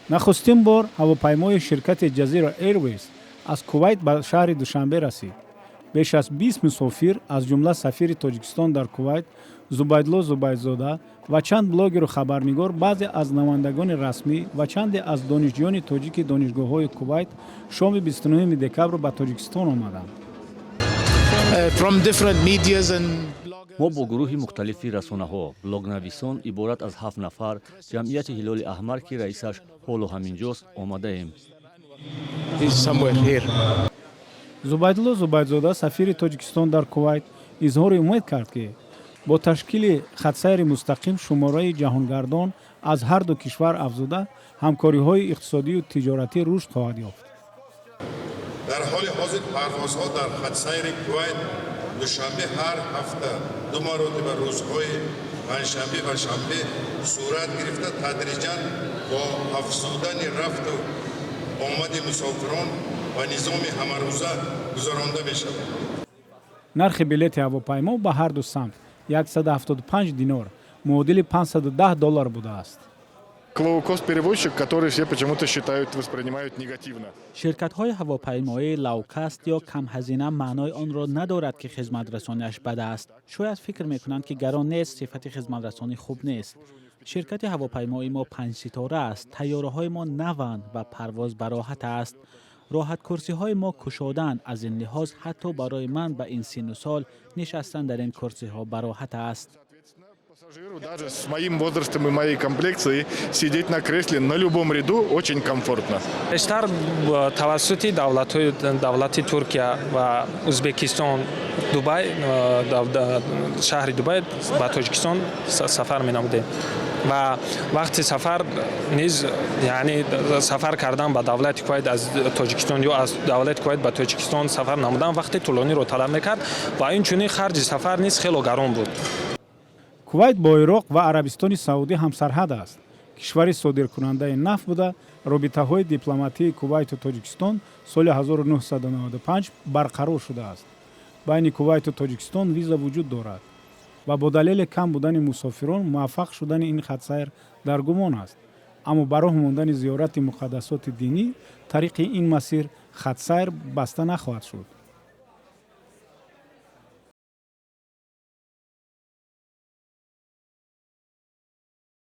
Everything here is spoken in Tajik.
Нахустин бор ҳавопаймои ширкати Ҷазира Airways аз Кувайт ба шаҳри Душанбе расид. Беш аз 20 мусофир, аз ҷумла сафири Тоҷикистон дар Кувайт Зубайдулло Зубайдзода ва чанд блогеру хабарнигор, баъзе аз намояндагони расмӣ ва чанде аз донишҷӯёни тоҷики донишгоҳҳои Кувайт шоми 29 декабр ба Тоҷикистон омаданд. From different medias and Мо бо гурӯҳи мухталифи расонаҳо, блогнависон, иборат аз ҳафт нафар, ҷамъияти Ҳилоли Аҳмар, ки раисаш ҳоло ҳаминҷост, омадаем. He's somewhere here. Зубайдулло Зубайдзода, сафири Тоҷикистон дар Кувайт, изҳори умед кард, ки бо ташкили хатсайри мустақим шумораи ҷаҳонгардон аз ҳар ду кишвар афзуда, ҳамкориҳои иқтисодию тиҷоратӣ рушд хоҳад ёфт. Дар ҳоли ҳозир парвозҳо дар хатсайри Кувайт Душанбе ҳар ҳафта ду маротиба, рӯзҳои панҷшанбе ва шанбе сурат гирифта, тадриҷан бо афзудани рафту омади мусофирон ба низоми ҳамарӯза гузаронда мешавад. Нархи билети ҳавопаймо ба ҳар ду самт 175 динор, муодили 510 доллар будааст. Лоукост-перевозчик, который все почему-то считают, воспринимают негативно. Ширкатҳои ҳавопаймоии лоукост ё камҳазина маънои онро надорад, ки хизматрасониаш бад аст. Шояд фикр мекунанд, ки гарон нест, сифати хизматрасонӣ хуб нест. Ширкати ҳавопаймоии мо панҷситора аст, тайёраҳои мо наванд ва парвоз бароҳат аст. Роҳаткурсиҳои мо кушодаанд. Аз ин лиҳоз ҳатто барои ман ба ин синну сол нишастан дар ин курсиҳо бароҳат аст. Пассажиру даже с моим возрастом и моей комплекцией сидеть на кресле на любом ряду очень комфортно. Бештар тавассути давлатҳои давлати Туркия ва Ӯзбекистон, Дубай, шаҳри Дубай ба Тоҷикистон сафар менамудем ва вақти сафар низ, яъне сафар кардан ба давлати Кувайт аз Тоҷикистон ё аз давлати Кувайт ба Тоҷикистон сафар намудан вақти тӯлониро талаб мекард ва инчунин харҷи сафар низ хело гарон буд. Кувайт бо Ироқ ва Арабистони Саудӣ ҳамсарҳад аст. Кишвари содиркунандаи нафт буда, робитаҳои дипломатии Кувайту Тоҷикистон соли 1995 барқарор шудааст. Байни Кувайту Тоҷикистон виза вуҷуд дорад ва бо далели кам будани мусофирон муваффақ шудани ин хатсайр дар гумон аст, аммо ба роҳ мондани зиёрати муқаддасоти динӣ тариқи ин масир хатсайр баста нахоҳад шуд.